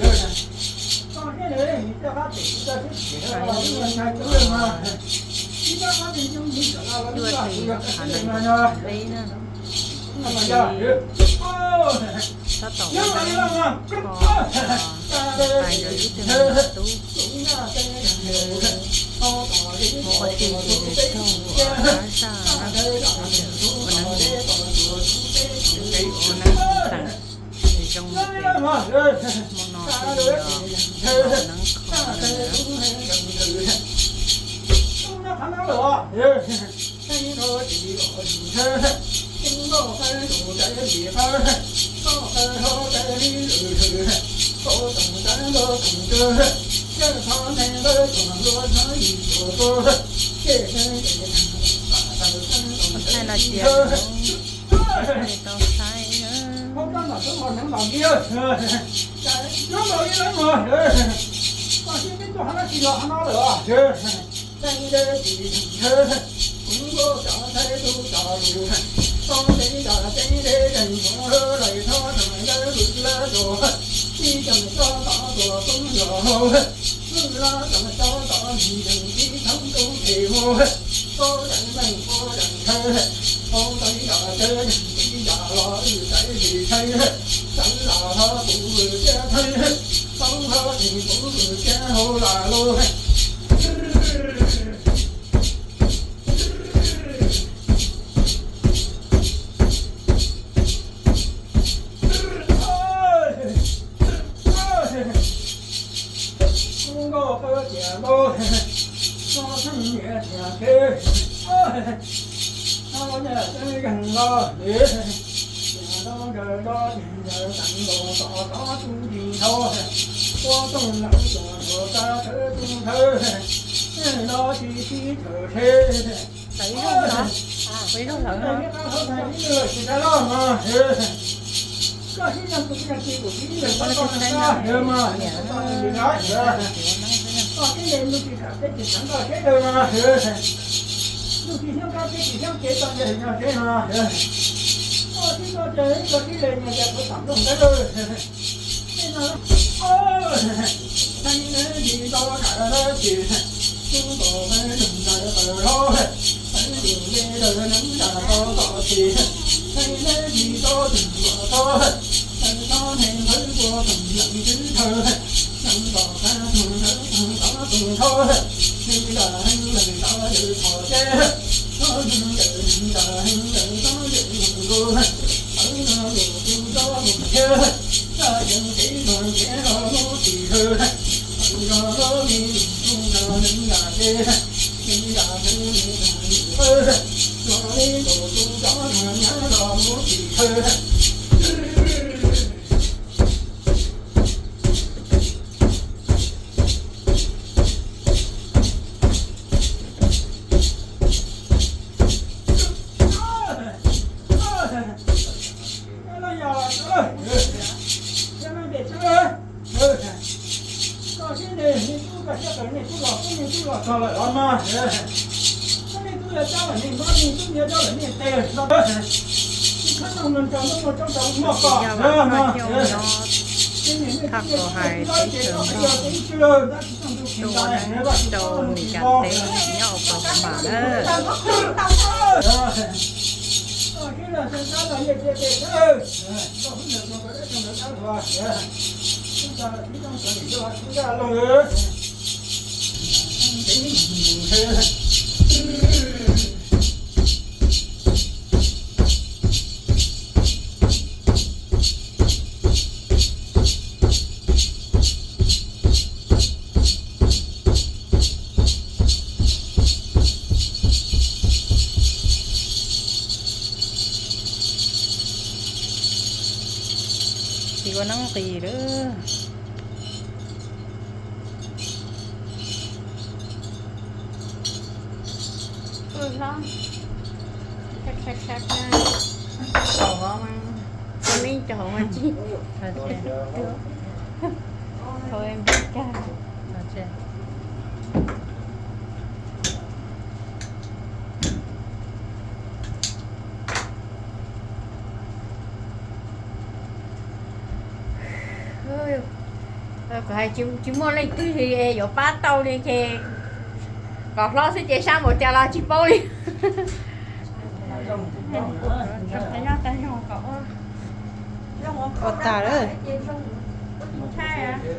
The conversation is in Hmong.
Cuaj teg qhav nees peb na. Tab tom ua neeb kho tais ntawd ib tug me nyuam tub, mus ua si ces nws raug ua dab zaj na, ua neeb, ua neeb teem zoo ces hmo no ces yog ua neeb kho na. Ua thaij no cia li tau saib na. Tawm ib zaug no, ua ib zaug lawm. Ua neeb saib na, niam na, ua neeb saib na. Yog vam maj xyooj nyob thaj Kos Hais teb chaws Nplog, tuaj ua neeb rau Meskas teb nyob Oklahoma na. Tsis ua neeb nqis lawm. Tau hov mas, tau neb tau hov mas tsis, tau neb tau hov mas tsis. Kuv hais tsis muaj leej twg yuav pab tau li ces kom hlob xwb ces sab npaum cas los tsis paub li. Ua tas lawm.